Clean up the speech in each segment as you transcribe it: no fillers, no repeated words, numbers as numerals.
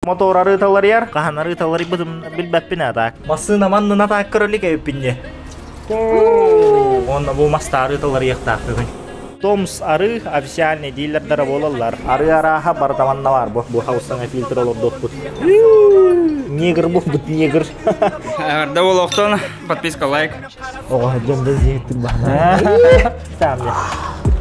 Мотор арыыталарыйар, хаһан арыыталарыйбытын билбэппин атаак. Массыына маннын атаак көрөлүк эбиппин Уонна бу маста арыыталарыйыахтаах бүгүн. Томс арыы официальный дилердара буолаллар. Арыы арааһа барыта манна баар бу. Бу хаустаҥа фильтр олордуохпут. Негр буолбут негр. Эҕэрдэ буолуохтун, подписка, лайк. Оҕо дьон да зиһиттик баһна. Саам я.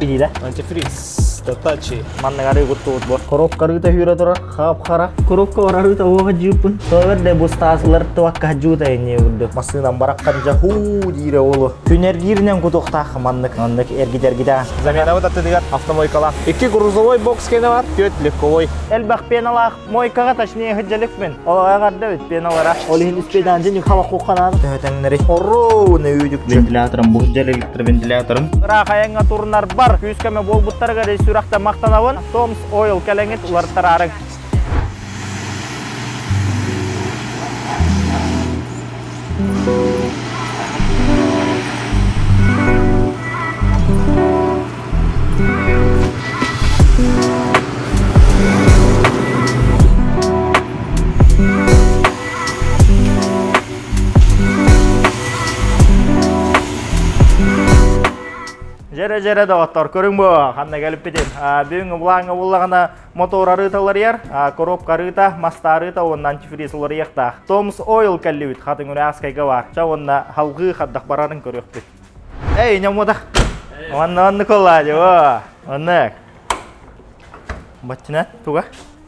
Пинида. Антифриз. Татачи. Маннык арыы куттубут бу. Коробка арыыта сүүрэ турар, хап-хара. Коробка бар арыыта уоха жууппун. Тоҕо бу стаасылар туакка жуута инне курдук. Массыынам бараххан жа хуу диирэ олу. Күн эргииринэн кутуохтаах маннык. Маннык эргит-эргитэ. Заменабыт аттыгар автомойкалаах. Икки грузовой бокс кэнэ бар, түөрт легковой. Элбэх пеналаах мойкаҕа точнее сылдьалыкпын. Олоҕо эҕэрдэ пеналара. Ол иһин испиэдаанчы хава кухханаан төһөтөҥнөри. Оруу нөүүдүкчү. Вентиляторым бу сылдьар электровентиляторым. Ыраах айаҥҥа турунарбар күүс көмө буолбуттарыгар ис сүрэхтэн махтанабын. Томс Oil кэлэҥит уларыттараарыҥ. Дьэрэ-дьэрэ доҕоттор, көрүҥ бу, ханна кэлиппитин. Бүгүҥҥү былааҥҥа буллаҕына мотор арыыта уларыйар, коробка арыыта, маста арыыта уонна антифриз уларыйыахтаах. Томс Oil кэллибит, хатыҥ Үрээскайга баар. Ча уонна халҕыы хардах барарын көрүөхпүт. Эй, ньомута. Онно оннук олаа, Оннук. Баччына туга?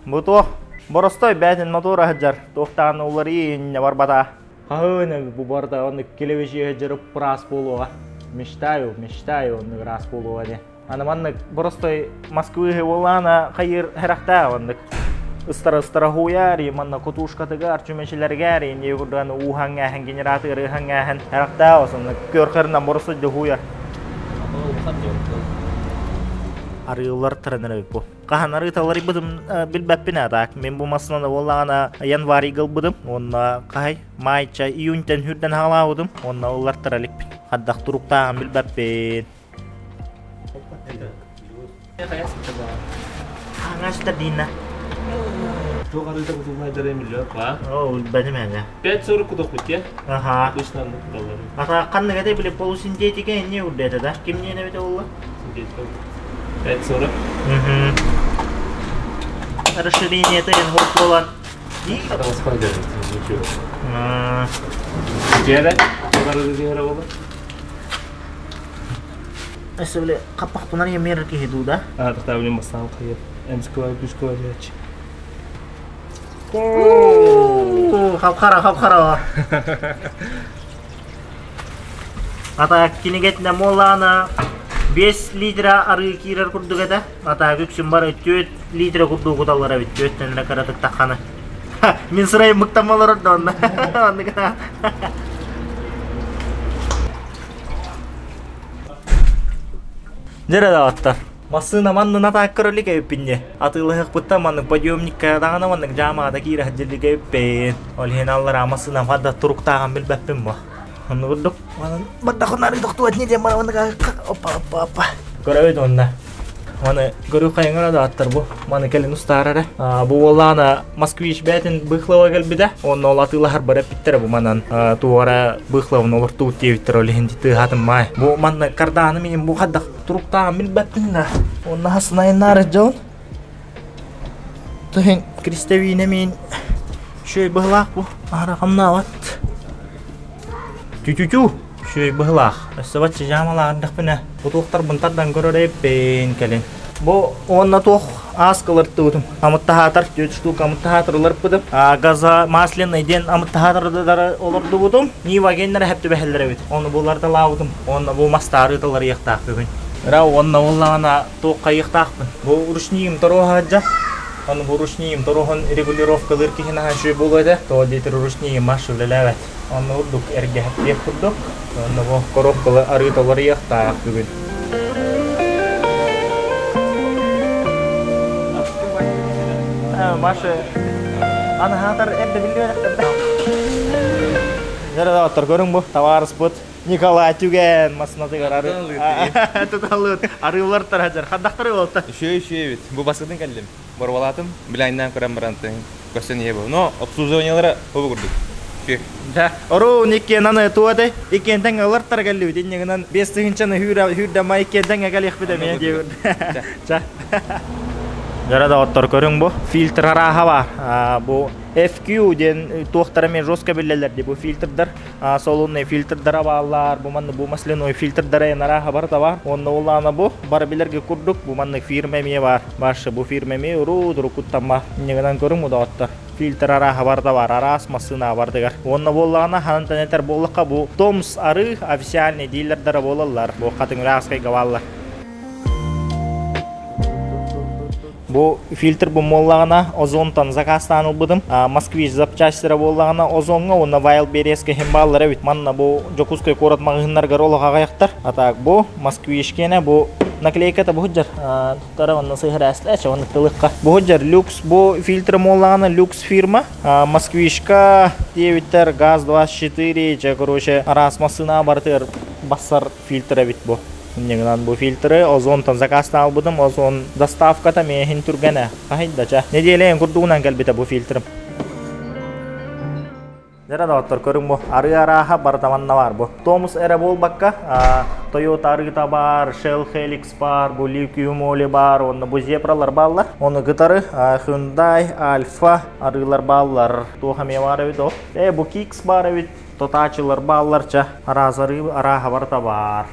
Бу туох? Боростой бээтин мотор аһыдьар. Туохтаан уларыы инньэ барбата. Хаһыына бу барда оннук килэбэчи аһыдьар ыраас буолуоҕа. Мечтаю, мечтаю оннук ыраас буолуоҕа диэн. Аны маннык боростой Москвы буоллаана хайыр хэрэхтээх оннук. Ыстара-ыстара хуйаар, манна кутушкатыгар, чүмэчилэригэр, иннии курдуган ууһаҥ-ээһэн, генератор ыһаҥ-ээһэн хэрэхтээх осоннук көрхөрүнэн боростой хуйар. Арыылар таранар бу. Хаһан арыыталарыйбытым билбэппин атаак. Мин бу массыынаны буоллаҕына январь ылбытым. Уонна хаһай майча июньтэн хүрдэн хаалаабытым. Уонна ыллартара иликпин. Хаддах туруктааҕын билбэппин. Аңаста дина. Туох арыыта кутуллайдара миллион ба? Оо, билбэтим эҥэ. 5.40 кутуохпут дии. Аха. Обычно оннук куталлар. Ата ханнык этэй били полусинтетика инне урдета да? Кимниэн эбитэ буолла? Синтетика. 5.40. Мгм. Расширение-то эн хоп буолан. Дьиэрэ, туох арыыта диэхэрэ буолла? Өссө били хаппахпынан емер киһи дуу да? А, тахтаабын бастаан хайыр. Эмского күского диэчи. Хап-хара, хап-хара. Ата кинигэтинэ буоллаҕына 5 литра арыы киирэр курдук этэ. Ата үксүн бары 4 литра курдук куталлар эбит. Түөртэн эрэ кыратык тахханы. Мин сырайым мыктам олорор да онно. Оннук. Дьэрэ даҕаттар. Массыына маннын атаак көрөлүк эбиппин Атыылаһыахпыттан маннык подъемникка даҕаны маннык дьаамаҕа да киирэ сылдьыллык эбиппин. Ол иһин аллараа массыынам хадда туруктааҕын билбэппин бу. Онну курдук манан бардахын арыы тохтубат не диэн маннык опа опа опа. Көрөбүт онно. Маны көрүү хайыҥара да аттар бу. Маны кэлин устаар эрэ. Бу уоллаана Москвич бээтин Быхлова кэлбитэ. Онно ол атыылаһар бар эппиттэрэ бу манан туора Быхловын олортубут диэбиттэр ол иһин тыаһаатым маай. Бу манна кардааны миним бу хаддах туруктааҕын билбэппин да. Онно хасынайыннаары дьон. Туһин крестовина мин шөй быһылаах бу. Аһара хамнаабат. Тю-тю-тю. Шөй быһылаах. Өссө бачча жаамалаардахпына бутуохтарбын тардан көрөр эбиппин кэлин. Бу уонна туох аас кылыртыбытым. Амыттаһаатар, түөрт штука амыттаһаатар ыларпытым. Газа масляный диэн амыттаһаатардары олордубутум. Нива геннere хэп түбэһэллэр эбит. Ону булардалаабытым. Уонна бу мастаары ыталарыйыахтаах бүгүн. Ра уонна буоллаҕына туох хайыахтаахпын. Бу ручнигим торуоһаадьа. Ону бу ручнигим торуоһун регулировкалыыр киһи наһаа үчүгэй буолуо этэ. Тоҕо диэтэр ручнигим маш үлэлээбэт. Онно курдук эргэһэттиэх курдук. Онно бу коробкалы арыы толоруйахтаах бүгүн. Маша, анаһаатар эрдэ биллибэтэхтэр. Дьэ, доҕоттор, көрүҥ бу табаарыспыт Николай Түгэн массынатыгар ары туталлыт арыылар тараджар хардахтары буолта. Үчүгэй үчүгэй эбит. Бу баскытын кэллим. Боруобалаатым. Билайнаан көрөн баран тыһын. Көстөн иһэ бу. Но обслуживаниелара ол курдук. Да, ору иккиэн аны туоты, иккиэнтэн ылартар кэллибит, иннигинэн 5 тыһыынчаны хүүрдэ иккиэнтэн кэлиэхпит эмиэ диэбит. Ча. Дьара доҕоттор көрүҥ бу фильтр арааһа бар. Бу FQ диэн туохтара мен жестко биллэлэр ди бу фильтрдар салонный фильтрдара бааллар, бу манны бу масляной фильтрдара эн арааһа барыта бар. Онно улаана бу бары билэргэ курдук бу манны фирма эмиэ бар. Баршы бу фирма эмиэ уруу турукуттан иннигинэн көрүҥ бу доҕоттор. Фильтр арааһа барыта бар, араас массыына бардыгар. Уонна буоллаҕына ханантан этэр буоллахха бу Томс арыы официальный дилердара буолаллар. Бу Хатыҥырааскайга бааллар. Бу фильтр бу буоллаҕына Озонтан заказтаан ылбытым. Москвич запчастера буоллаҕына Озоҥҥа уонна Wildberries-ка иһин бааллар эбит. Манна бу Дьокуускай куорат маҕаһыыннарыгар олох аҕыйахтар. А так бу Москвичкиэнэ бу наклейката бу сылдьар. Туттара онно сыһыраастаача онно тылыкка. Бу сылдьар люкс бу фильтр буоллаҕына люкс фирма. Москвичка диэбиттэр ГАЗ-24, чэ короче араас массыына барытыгар бассар фильтр эбит бу. Иннигинэн бу фильтры Озонтан заказтаан албытым. Озон доставката миэхин түргэнэ. Хаһыйда чэ. Неделя курдугунан кэлбитэ бу фильтрым. Дьэ доҕоттор көрүҥ бу арыы арааһа барытаманна бар бу. Томус эрэ буолбакка Toyota арыыта бар, Shell Helix бар, бу Liquium Moly бар, онно бу Зебралар бааллар. Оны кытары Hyundai Alfa арыылар бааллар. Туох эмиэ бар эбит ол. Бу Kicks бар эбит. Тотаачылар бааллар ча араас арыы арааһа барыта баар.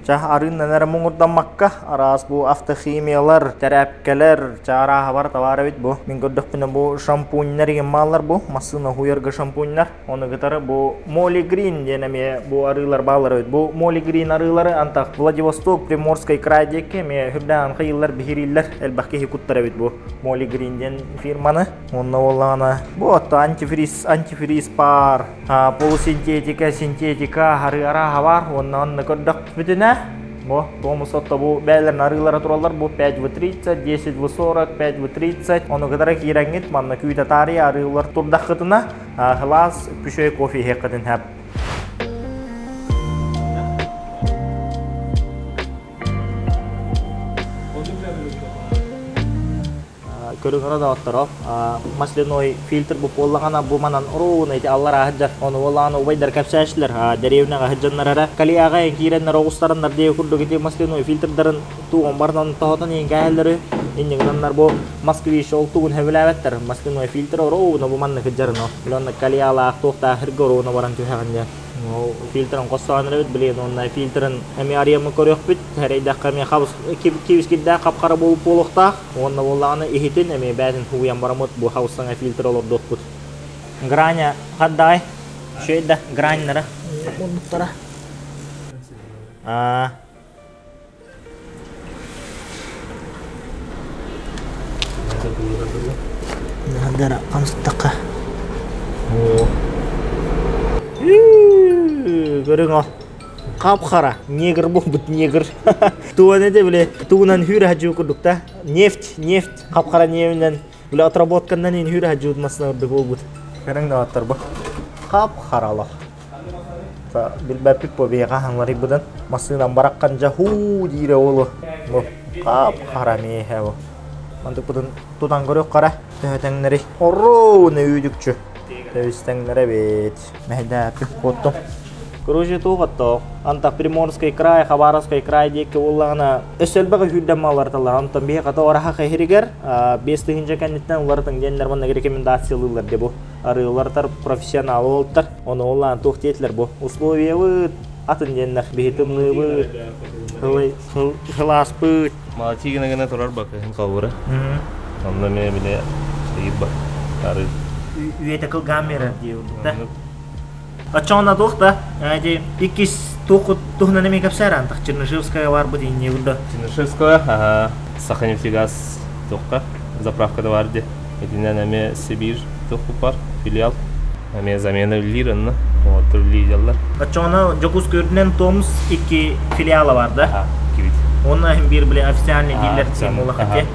Ча арыыннан эрэ муҥурдаммакка араас бу автохимиялар, тэрээпкэлэр, ча арааһа барыта баар эбит бу. Мин көрдөхпүнэ бу шампуньнар игин бааллар бу, массыына хуйарга шампуньнар. Оны кытары бу Молли Грин диэн эмиэ бу арыылар бааллар эбит. Бу Молли Грин арыылары антах Владивосток, Приморскай край диэки эмиэ үрдээн хайыллар, биһирииллэр элбэх киһи куттар эбит бу Молли Грин диэн фирманы. Онно буоллаҕына бу отто антифриз, антифриз паар, полусинтетика, синтетика арыы арааһа баар. Уонна онно көрдөхпүтүнэ бу Томус отто бу бээлэрин арыылара тураллар. Бу 5В30, 10В40, 5В30. Ону кытары киирэҥҥит манна күүтэ таарыйа арыылар турдаххытына сылаас пүшөй кофе иһиэххитин сөп. Көрүҥ доҕотторо масляной фильтр бу буоллаҕына бу манан оруобуна ити аллараа сылдьар ону буоллаҕына убайдар кэпсээччилэр дэриэбинэҕэ сылдьаннар эрэ калияҕа киирэннэр оҕустараннар диэ курдук ити масляной фильтрдарын тугун барынан тоһотон иһин кээһэллэри иннигинаннар бу москвич ол тугун сөбүлээбэттэр масляной фильтр оруобуна бу маннык сылдьарын ол калиялаах туохтаах сиргэ оруобуна баран түһэҕин диэн Ол фильтрын хостоон эрэбит, блин, уонна фильтрын эмиэ арыйаммыт көрүөхпүт. Эрэйдэххэ эмиэ хабыс кибискирдээх хап-хара буолуп буолуохтаах. Уонна буоллаҕына иһитин эмиэ бээтин һууйан бараммыт бу хабыс саҥа фильтр олордуохпут. Граня хаддай? Үчүгэй да граннара. Муннуктара. Аа. Дара хамсаттахха. Көрүҥ ол. Хап-хара. Негр буолбут негр. Туган эте биле тугунан хүүрэ хажуу курдук та. Нефть, нефть хап-хара нефтинен биле отработканнан ин хүүрэ хажуу масына курдук буолбут. Көрүҥ доҕоттор бу. Хап-харалах. Билбэппит бу биһиэхэ хаҥнарыйбытын. Массыынам бараххан дьэ һуу диирэ уолу. Бу хап-хара миэхэ бу. Мантыкпытын тутан көрүөххэ эрэ. Төһө тэҥнэрий? Оруобуна үүдүкчү. Тэбис тэҥнэрэ эбит. Мэһэйдээппин куоттум. Короче, туох оттоох. Антах Приморский край, Хабаровский край диэки буоллаҕына өссө элбэх үһүүрдэн малларталар. Онтон биһиэхэ ораха иһиригэр 5 тыһыынча кэнниттэн уларытыҥ диэннэр манна рекомендациялыыллар де бу. Арыылартар профессионал уолаттар. Ону оллаан туох диэтилэр бу. Условиябыт атын диэннэр. Биһи тымныыбыт, сылааспыт. Молодцы гына гына турар бакыһын холбура. Онно эмиэ бile ыйырба арыы. Үйэтэ кылгаан биэрэр дии да. Оччоҕуна туох да, ди иккис туох туһунан эмиэ кэпсээр антах Чернышевская барбыт инньэ курда. Чернышевская, ага, Саханефтегаз туохха заправкада бар ди. Итинэн эмиэ Сибирь туох бар филиал. Эмиэ замена үллиир онно. Оҥоттор үллиир Оччоҕуна Дьокуускай үрдүнэн Томс икки филиала бар да? Аха, кибит. Онно иһин биир били официальный дилер буоллахха те.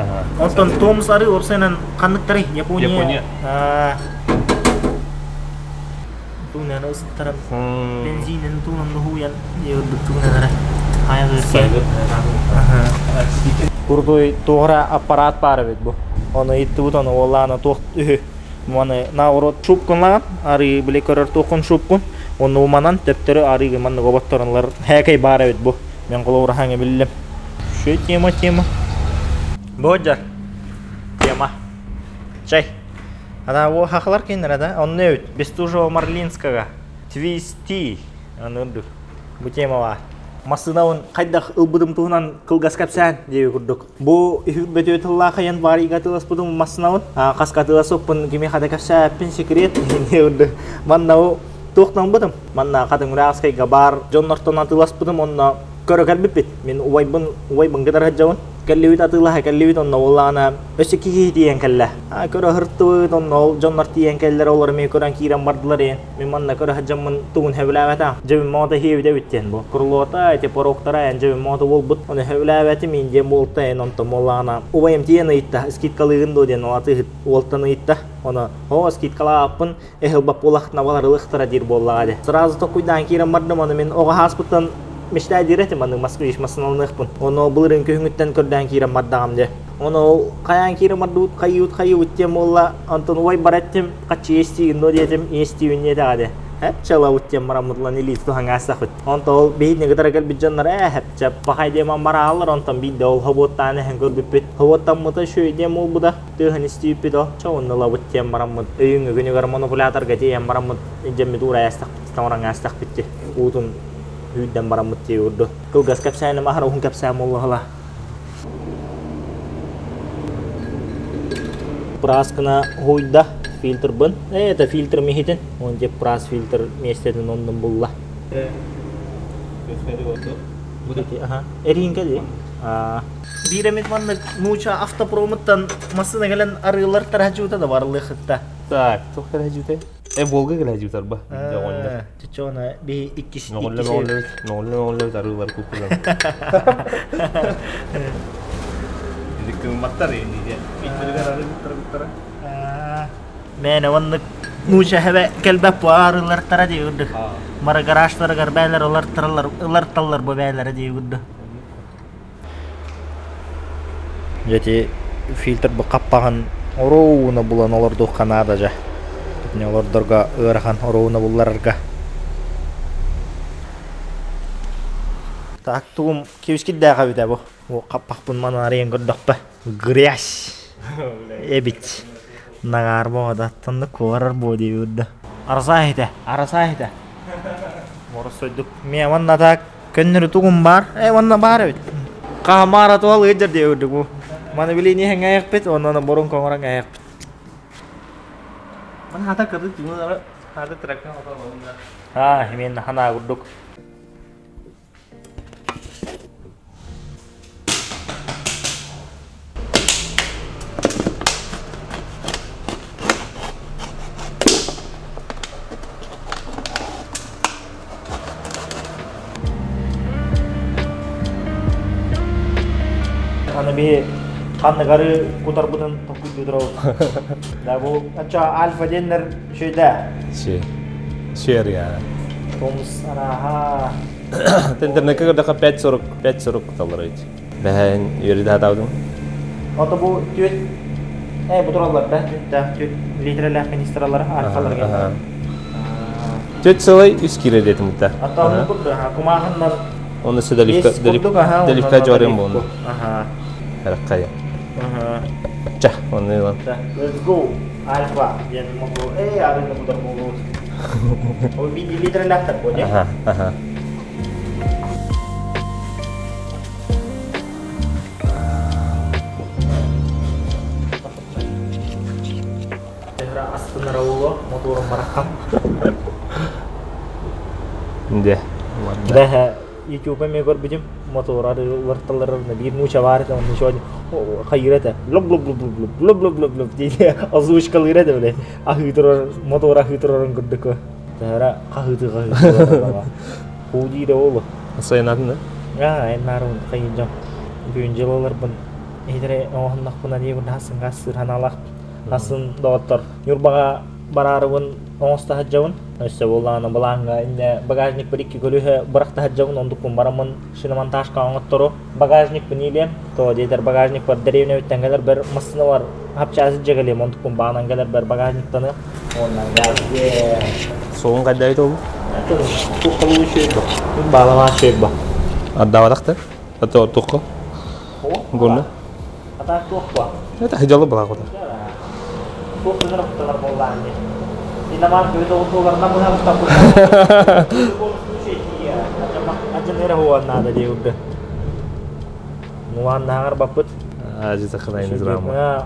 Онтон Томс ары уопсайынан ханныктарый? Япония. Япония. Туунан ысыттаран бензинин туунан дуһуйан диэбит туунанара. Курдуй туора аппарат баар эбит бу. Ону иттибит ону уоллаана туох үһү. Маны наоборот шубкунлаган арыы били көрөр туоххун шубкун онну манан төптөрү арыыгы маннык оботторунлар хээкэй баар эбит бу. Мен холобура биллим. Шө тема тема. Божар. Тема. Чай. Ана о хахалар кейнер да? Онны эбит. Бестужева Марлинскага. Твисти. Анырдык. Бу тема бар. Массыынабын хайдах ылбытым туһунан кылгас кэпсээн диэби курдук. Бу үһү тыллаах январьга тыласпытым массыынабын. Хаска тыласыппын кими хата кэпсээппин секрет диэн Манна туохтан бытым. Манна хатыҥыраахскайга баар дьоннортон атыыласпытым онно көрө кэлбиппит. Мин убайбын убайбын кытары сылдьабын. Кэллибит атыылаһа кэллибит онно буоллаҕына өссө киһи тиийэн кэллэ. Көрө сырыттыбыт онно ол дьоннор тиийэн кэллэр олор эмиэ көрөн киирэн бардылар иэн. Мин манна көрө сылдьаммын тугун сөбүлээбэтэх. Дьэбин моото иһиэбит эбит диэн бу. Крылота эти пороктара эн дьэбин моото буолбут. Ону сөбүлээбэтим иин диэн буолта эн онтон буоллаҕына убайым тиийэн ыйытта скидкалыыгын дуо диэн ол атыыһыт уолтан ыйытта. Ону оо скидкалаабаппын эһылбап буолахтына балар ылыахтара диир буоллаҕа дии. Сразу токуйдаан киирэн бардым ону мин оҕо ааспыттан мечта диир этим аны москвич массыыналаныахпын. Ону былырыын күһүҥҥүттэн көрдөөн киирэн бардаҕым дии. Ону ол хайаан киирэн бардыбыт хайыыбыт хайыыбыт диэн буолла. Онтон убай бар эттим хаччы иэстиигин дуо диэтим иэстиибин диэтэҕэ дии. Хэп-чалабыт диэн бараммытылан илии тутуһан аастахпыт. Онтон ол биһиги кытары кэлбит дьоннор ээ хэп-чап пахай диэн барааллар онтон биирдэ ол хобуоттаан эһэн көрбүппүт. Хобуоттаммыта үчүгэй диэн буолбута. Тыаһын истибиппит о, чэ онно ылабыт диэн бараммыт өйүҥҥү күнүгэр манипуляторга тиийэн бараммыт илдьэммит уура аастахпыт оҥорон аастахпыт дии уутун үүрдэн бараммыт дии урду кылгас кэпсээним аһара уһун кэпсээн буоллаҕала Праскына уһуйда фильтрбын это фильтр миһитин он деп прас фильтр миэстэтин оннун булла эриинкэ дии Биир эмит маннык нууча автопромуттан массыына кэлэн арыылар тараһдьыыта да барылыахытта. Так, туох тараһдьыытай? Э, Волга кэлэһдьыытар ба. Чочона би иккис Ноҕолло ноҕолло ноҕолло ноҕолло арыылар куккулар. Кымматтар инди. Фильтргер арыы куттара. Мээнэ оннук нууча хэбэ кэлбэп бу арыылар дии үрдүк. Мара гаражтарыгар бээлэр ылар ыларталлар бу бээлэрэ дии үрдүк. Дьэ ити фильтр бу хаппаҕын оруобуна булан олордуохха наада дьэ. Итини олордорго ыарахан оруобуна булларарга. Так тугум кибискиддээх эбитэ бу. Бу хаппахпын манан арыйан көрдөхпө. Грязь эбит. Нагаар боҕодаттан куорар буо диэбит да. Арасаа иһитэ, арасаа иһитэ. Моросойдук. Миэ уонна так Көннөрү тугум баар? Э, уонна баар эбит. Хаамаара туол ыйдыр диэ үрдүк бу. Маны билиини хэҥээйэхпит, онон борун коҥорон ээйэхпит. Маны хата кырдык түгүн хата тракка хата Аа, именно ханаа курдук. Аны би ханнык ары кутарбытын токуйду турабыт. Да бу ача альфа деннер шөйдә. Ши. Шер я. Томс анаха. Интернетке көрдөхө 5.40 5.40 куталлар эбит. Бэһэн үөрү даатаабытым. Ото бу түөт э бу тураллар да түөттәэх түөт литрэлээх канистралар альфалар ген. Түөт сылай үс киирэр диэтим да. Ата онну курдук кумааһыннан Оны доливка доливка жорем буолну. Аха. Хараккая. Аха. Ча, оны ылан. Let's go. Альфа диэн могу. Э, арыны будар болуут. Ол би литрэлээхтэр бу дии. Аха, аха. Tehra астынара уло моторум барахам. Де. Бэһэ YouTube эми көрбүтүм мотор арыыларталларына биир нууча баар этэ онно еще хайыыр этэ блоп блоп блоп блоп блоп блоп блоп блоп диye озвучкалыыр этэ бile аһыы турар мотор аһыы турарын курдук Tehra хаһыты хаһыты хуудиire олу Сайынатын да? Аа эннаарун хайынжам бүгүн дьылаларбын иһитире оҥоһуннахпына диэбин хасын хассыр ханаалаах хасын доҕоттор Ньурбаҕа бараарыбын оҥосто сылдьабын. Өссө буоллаҕына былааҥҥа иннэ багажник бір икки көлүөһэ бырахтаһар дьабын ондукпун бараммын шиномонтажка оҥоттору багажникпын иилиэм. То диэтэр багажникпар дэриэбинэбиттэн кэлэр бэр массыыналар хапчаас дьэгэлиэм онтукпун баанан кэлэр бэр багажниктаныам. Уонна газ Суолун хайдайыт ол? Туоххалыы үчүгэй Баалаmaa үчүгэй ба. Ардаватахтар? Ато туохха? Гонна? Ата туох ба? Это хыдьалы была года. Туох гынар оттонор буоллаан дии. Инамаан көйт оҕутууларынан быһабыттан Ажын хуан надо диэбитэ. Мулаан наһаҕар баппыт.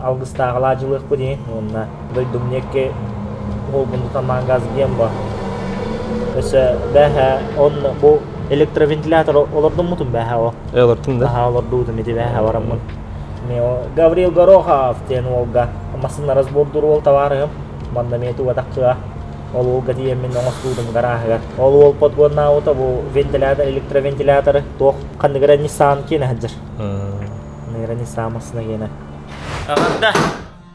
Алгыстааҕылаа дьылыахпыт ини. Уонна дойдум некке уолбун тутан газ диэн ба. Өссө бэһэ он бу электровентилятор олордуммутум бэһэ о. Олордум да. Аха олордуутум ити бэһэ бараммын. Гаврил Горохов диэн уолга массыына разбордуур уол табаарыһым. Манна эмиэ тугатахчыга ол уолга тиийэммин оҥостуутум гарааһыгар. Ол уол подгоннаабыта бу вентилятор, электровентиляторы туох ханнык эрэ Nissan киэнэ сылдьар. Ханнык эрэ Nissan массыына киэнэ. Аҕарда,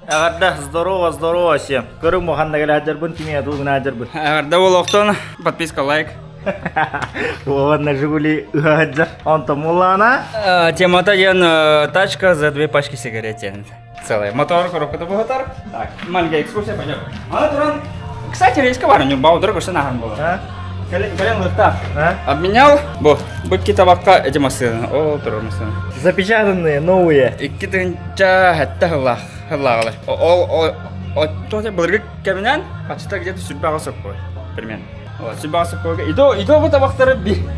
аҕарда, здорово, здорово всем. Көрүҥ бу ханна кэлэ сылдьарбын, кимиэ тугуна сылдьарбын. Аҕарда олохтон подписка, лайк. Уонна Жигули ыһа сылдьар. Онтон Мулана? Темата диэн тачка за две пачки сигарет диэн. Целая. Мотор коробката буһатар. Так, маленькая экскурсия пойдем. Ана туран, кстати, рейска бар, у баудыр көрсен ахан болар. Кэлэн лыхта. Обменял, бу, быкки табакка эти машины. О, турар машина. Запечатанные, новые. Икки тыһынча хэтте хыллах, хыллаҕалар. Ол, ол, ол, былыргы кэминэн, почти где-то сүрбэҕэ сөп примерно. Сүбэҕэ сөпкө. Ито, ито бу табахтары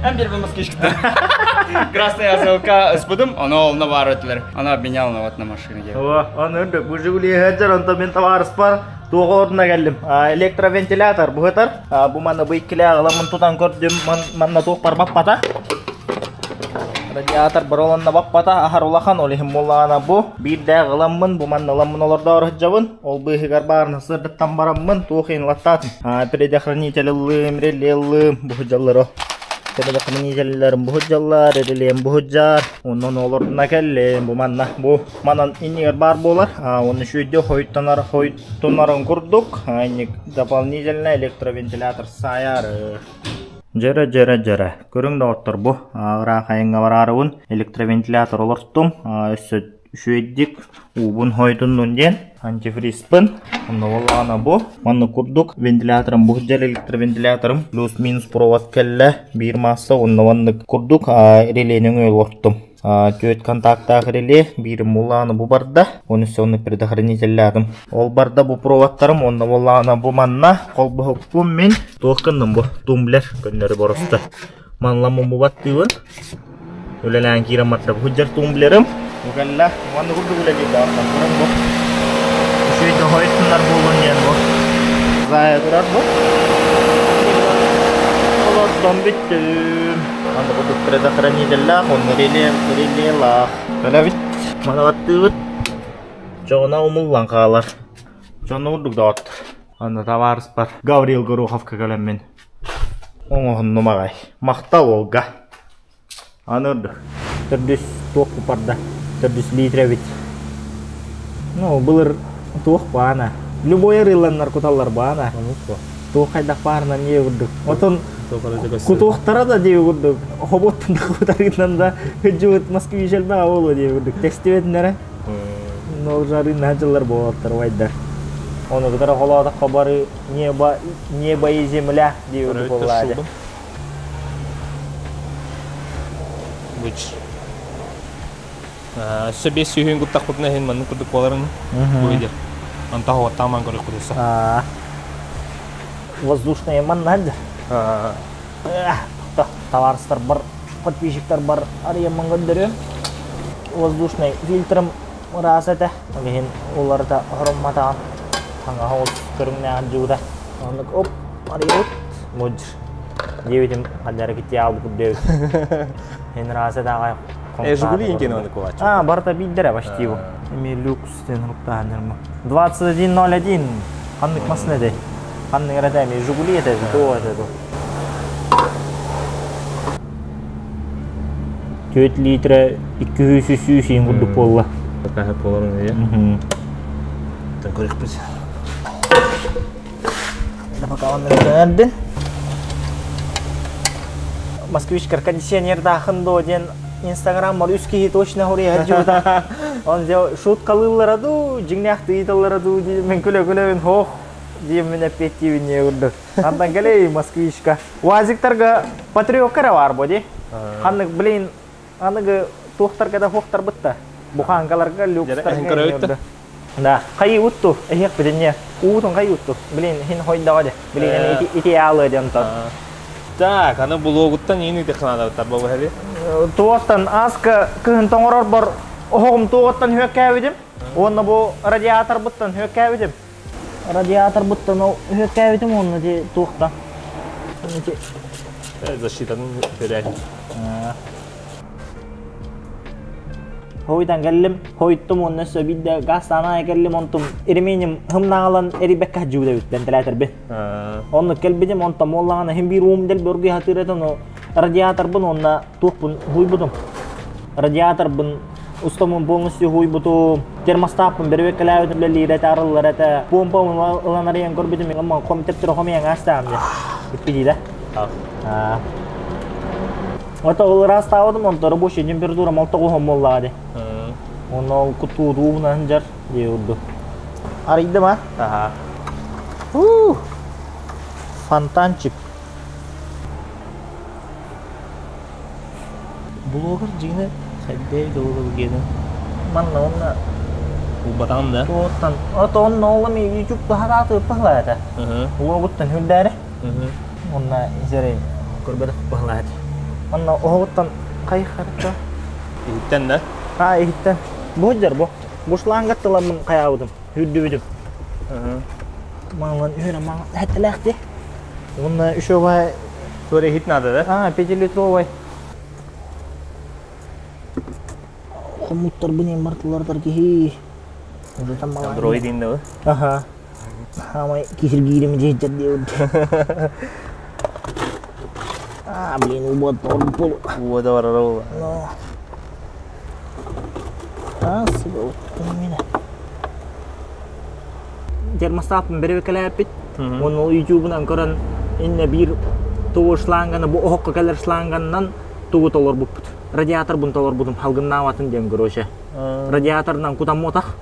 эн бир москвичкта. Красная СЛК ыспытым, ону олно бар этилер. Аны обменял на вот на машине. О, аны үрдүк. Бу Жигули сылдьар, онтон мин табаарыспар туох ордуна кэллим. Электровентилятор быһытар. Бу манна бу иккилээх ыламмын тутан көрдүм. Манна туох бар баппата. Радиатор баролонна баппата, аһар улахан, ол иһин буоллаҕына бу биирдээх ыламмын, бу манна ыламмын олордоор сылдьабын. Ол быыһыгар баарына сырдыттан бараммын, туох иһин ылаттаатым. Предохранитель ыллым, реле ыллым, бу сылдьаллар Предохранителлэрим бу сылдьаллар, релем бу сылдьар. Онон олордуна кэллим, бу манна, бу манан иннигэр баар буолар. Оны шүйде хойуттанар, хойуттунарын курдук, дополнительно электровентилятор саайар. Дьэрэ, дьэрэ, дьэрэ. Көрүҥ доҕоттор бу ыраах айаҥҥа бараарыбын электровентилятор олортум. Өссө үчүгэйдик уубун хойутуннун диэн антифризпын. Онно буоллаҕына бу маннык курдук вентиляторым бу сылдьар электровентиляторым плюс-минус провод кэллэ биир маасса онно маннык курдук релени өҥөй олортум. Түөрт контактаах реле биирим буоллаҕына бу барда он өссө оннук предохранителлаатым. Ол барда бу проводтарым онно буоллаҕына бу манна холбоһукпун мин туох гынным бу тумблер көннөрү бороста. Манла муммубаттыыбын үлэлээн киирэн барда бу сылдьар тумблерым. Бу кэллэ манна курдук үлэлиир даҕаттан туран бу. Үчүгэй да хойутуннар буоллун диэн бу. Зая турар бу. Олордон бүттүм. Манна курдук предохранителлээх, онно реле, релелаах. Кэлэбит. Манабаттыыбыт. Чоҕуна умуллан хаалар. Дьону курдук доҕоттор. Аны табаарыспар Гаврил Гороховка кэлэммин оҥоһуннум аҕай. Махтал уолга. Аны үрдүк. Төрдүс туох барда? Төрдүс литр эбит. Ну, былыр туох баана. Любой арыыланнар куталлар баана. Туох хайдах баарынан дии курдук. Отон кутуохтара да дии курдук. Хоботтан да кутарыынан да хыдьыбыт москвич элбэҕэ буолуо дии курдук. Тестибэтиннэрэ. Но жарыына дьыллар буолаттар убайдар. Ону кытары холоотоххо бары небо, небо и земля дии курдук буоллаа дии. Which Өссө бес сүүһүн куттахпытына иһин маннык курдук буоларын бу идер. Онто хоттааман көрүк кудуса. Воздушная манна Товарыстар бар, подписчиктар бар, арыйаммын көрдөрүөм. Воздушный фильтрым ыраас этэ. Ол иһин уларыта хоромматаҕым. Хаҥаһа ол көрүҥнээҕин дьуута. Оннук оп, арыйабыт. Мудж. Диэбитим ханнары китти аалбыт диэбит. Ин ыраас этэ аҕай. Жигули инкен оны кулачы. А, барыта биирдэрэ почти бу. Эми люкс диэн уруктаан 21.01 ханнык массыына этэй? Ханнык эрэ эми Жигули этэ туох этэ ду? 4 литра 200 сүүс курдук буолла. Каһа буоларын иә. Көрүкпүт. Да пока. Оннун Москвичкар кондиционердаахын дуо диэн Инстаграммар үс киһи точно хоруйа дьута. Он шуткалыыллара дуу, дьиҥнээх ыйыталлара дуу мен күлэ-күлэбин хоох диэммин эппиэттиибин не курдук. Антан кэлэй москвичка. УАЗиктарга патриотка эрэ баар бо дии. Ханнык, блин, аныгы туохтарга да хуохтарбыт Буханкаларга, люкстарга. Да, хайы утту, эһиэх бүтүнне. Уутун хайы утту. Блин, хин хойдаҕа де. Блин, ити ити аалы ден тон. Так, аны булуогуттан иин ытыхнаадабыттар бу бу Туоттан аска кыһын тоҥорорбор оһоҕум туоҕуттан үөккээбитим. Уонна бу радиаторбыттан үөккээбитим. Радиаторбыттан ол үөккээбитим уонна ди туохтан. Ити Защитаны көрөй. Хойутан кэллим, хойуттум уонна өссө биирдэ гаастаан кэллим, онтум ременим хымнаалан эрийбэккэ дьүүлэбит вентиляторбын. Онно кэлбитим, онтон буоллаҕына иһин биир уум дэлби оргуй хатыыр этэ, ону радиаторбын уонна туохпун хуйбутум. Радиаторбын устамын полностью хуйбутум, термостаппын бэрбэккэлээбитим үлэлиир этэ, арыллар этэ. Помпабын ылан арыйан көрбүтүм, ама хом тептер хомуйан аастаам дьэ. Иппитиилэ. Ото ол ыраастаабытым, онто рабочий температура 69 буоллаҕа дии. Онно ол кутуутуубунан дьар дии урду. Арыйдым а? Аха. Уу! Фонтанчик. Блогер дьиҥэ хайдей доллар генен. Манна онно Улбатаҕын да? туоттан ото онно ол эми YouTube баһарааты ыппахлаата. Уогуттан хүрдээри. Онно изерей көрбөтөх баһылаат. Онно оһоҕуттан хайхарта. Иһиттэн да? А, иһиттэн. Бу дьар бу. Бу шлангат тыламмын хайаабытым, үрдүбүтүм. Маҥан үһүрэ маҥан хэтэлээх Уонна үшөбай Туора иһит надо, да? А, пятилитровый. Хомуттарбын мартылардар киһи. Уже там мала. Андроид инде Ага. Хамай киһиргиирим дьиһдэр диэбит. А, блин, убуот пол. Уода барара була. Но. А, сука, вот Термостаппын бэрибэкэлээппит. Уонна ол ютубунан көрөн иннэ биир тугу шланганы бу оһоххо кэлэр шланганынан тугу толорбуппут. Радиаторбун толорбутум халгыннаабатын диэн короче. Радиаторынан кутамматах.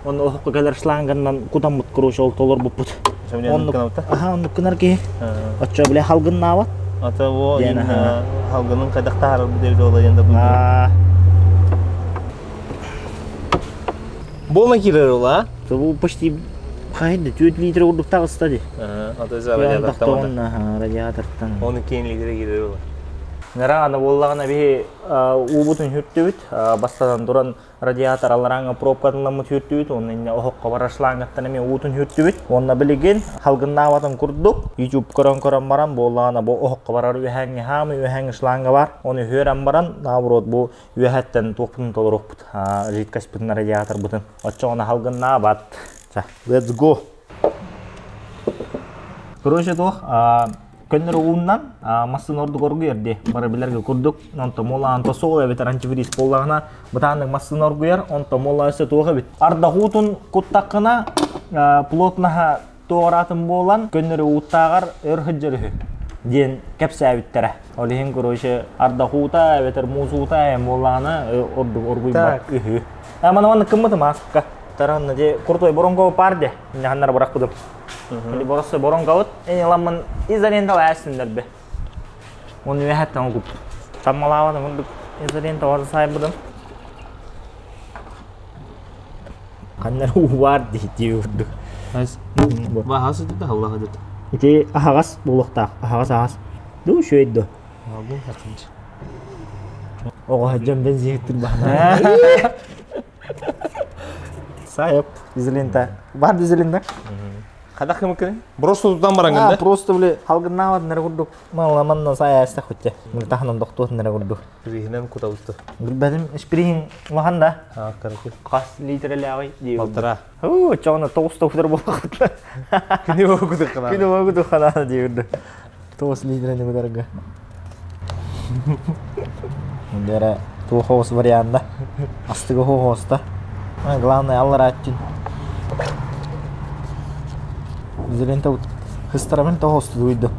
Онно оһоххо кэлэр шланганынан кутаммыт короче ол толорбуппут. Оннук Аха, оннук гынар киһи. Оччо бile халгыннаабат. Ата во халгынын хайдах таһаарар диэбит ол диэн да Болна кирер ол, а? Бу почти хайда 4 литр курдук таҕыста ди. Ата радиатортан. Радиатортан. Оны кең литре кирер ол. Нара аны буоллаҕына биһи уубутун хүртүбүт, бастатан туран радиатор алларааҥҥа пробкатыламмыт хүртүбүт, уонна инньэ оһоххо барар шлангаттан эмиэ уутун хүртүбүт. Уонна билигин халгыннаабатын курдук YouTube көрөн-көрөн баран буоллаҕына бу оһоххо барар үөһээҥҥи хаамы үөһээҥҥи шланга бар. Оны үһүөрэн баран наоборот бу үөһэттэн туохпутун толоруохпут, жидкостьпытын радиаторбытын. Оччоҕуна халгыннаабат. Let's go. Короче туох көннөрү ууннан массыына ордук оргуйар дии бары билэргэ курдук онто муолаан тосуол эбэтэр антифриз буоллаҕына бытааннык массыына оргуйар онто муола өссө туох эбит ардах уутун куттаххына плотнаһа туораатын буолан көннөрү ууттааҕар өр сылдьар үһү диэн кэпсээбиттэрэ ол иһин короче ардах уута эбэтэр муус уута буоллаҕына ордук оргуйбат үһү мана маннык кыммытым ааспыкка таранна дьэ крутой боронго паар де иннаханнара бырахпытым Или бороссы боронкабыт, эн ыламмын изолентала ээстиннэрбе. Оны үөһэттэн угуп. Таммалаабатым курдук изолента барда сайбыдым. Ханнар уу баар дии курдук. Баһасы да халлаха дит. Ити аһаҕас буолуохтаах. Аһаҕас аһаҕас. Ду үчүгэй до. Оҕо дьон бензин баһана. Сайып, изолента. Бар изолента. Хадах кымыккын? Просто тутан бараҥын да? Просто били халгыннаабат нere курдук манна сая эстэх хотя. Мыртахынан дохтуот нere курдук. Приһинен кутабытты. Билбэтим исприһин улахан да. А, короче. Хас литрелээҕий дии. Полтора. Уу, чоҕуна тоҕус тоҕутар буоллахпыт. Күнү богутук Күнү богутук ханаана диирди. 9 литрени кутарга. Дера туохоос варианта. Астыга хоһооста. Главное алларааттын. Изолента. Хыстарабын тоҕостугуйду.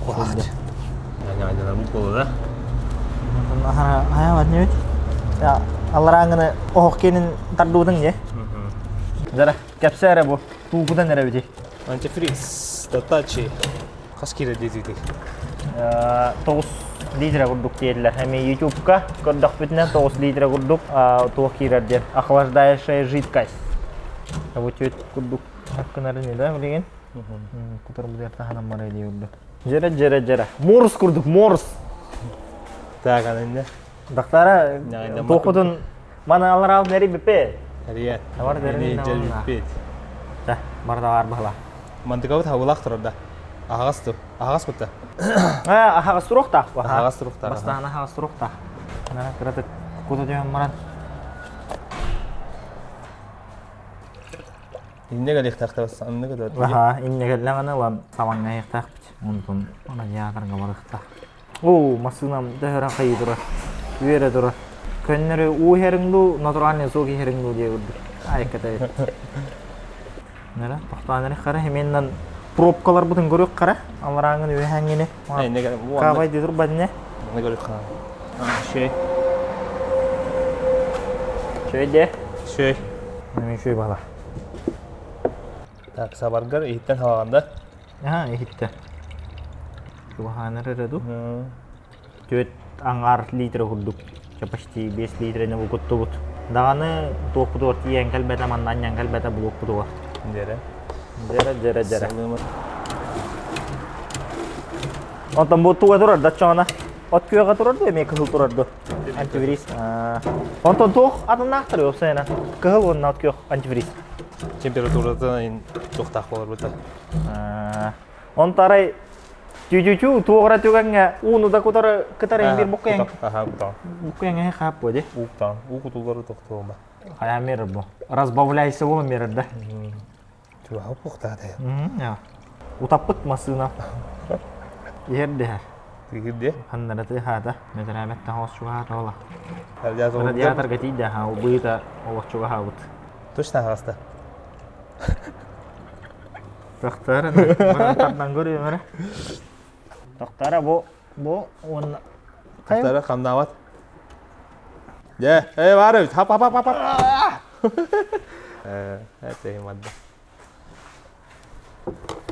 Буолла да. Хайа бит. Алларааҥыны оһох киэнин тардыбытыҥ дии. Дара, кэпсээ эрэ бу. Туукутан эрэ бити. Антифриз, датачи. Хас киирэ диэтигит? 9 литра курдук диэллэр. Эми YouTube-ка көрдөхпүтүнэн 9 литра курдук туох киирэр диэн. Охлаждающая жидкость. Бу түөт курдук хаккынарын да билигин. Кутар бу таһынан барай дии курдук. Дьэрэ дьэрэ дьэрэ. Морс курдук, морс. Так, аны Дактара туохутун маны алараал нери бипе. Әрия. Бар дэрин биппет. Да, бар да бар бахла. Мантыкабыт хабылах турар да. Аһаҕас ту. Аһаҕас кутта. А, аһаҕас туруохтаах. Аһаҕас туруохтаах. Бастаан аһаҕас туруохтаах. Нара кыратык кута түһэн баран. Инне кэлиэхтаахтар анны кытар. Аха, инне кэллэҕинэ ылан самаҥнаһыахтаахпыт. Онтон радиаторга барыахтаах. Оо, массыынам төһөрөн хайыы турар. Үөрэ турар. Көннөрү уу иһэриҥ дуу, натуральный сок иһэриҥ дуу диэ курдук. Айыкката. Нара, тохтоон эрэ хара, хеменнан пробкаларбытын көрүөх хара. Аларааҥын үөһээҥҥини. Каабай дии турбат ine. Аны көрүөх хара. Шөй. Шөй де. Шөй. Мен шөй бала. Так, сабаргар иһиттэн халаганда. Аха, иһиттэ. Чугаһаанар эрэ дуу? Түөрт аҥаар литр курдук. Чэ, почти 5 литрени булкуттубут. Даҕаны туохпутугар тиийэн кэлбэтэ, манна анньан кэлбэтэ булуохпутугар. Дьэрэ. Дьэрэ, дьэрэ, дьэрэ. Онтон бу туга турар да чоҕуна? От күөҕэ турар дуо, эмиэ кыһыл турар дуо? Антифриз. Онтон туох атыннаахтар уопсайынан? Кыһыл уонна от күөх антифриз. Температуратын туохтаах буолар Онто арай түү-түү туоҕура түгэҥҥэ ууну да кутары кытары биир буккуйаҥ. Аха, кутаҕын. Буккуйаҥ хаап буо дии. Ууктаҕын. Уу кутуллары тохтуома. Хайа мерер бу. Разбавляйся буолан мерер да. Чугаһа пухтаата. Утаппыт массыына. Иһэр дэһэр. Тыгыр Ханнара тыаһаата. Метрээбэт таһоос чугаһаата ола. Радиаторга тиийдэ, быыта олох чугаһаабыт. Точно аҕаста. Тохтоор, баран көрүөм эрэ. Тохтоор, бу бу уонна Тохтоор, хамнаабат. Дьэ, э баар эбит. Хап хап хап хап. Э, это мадда.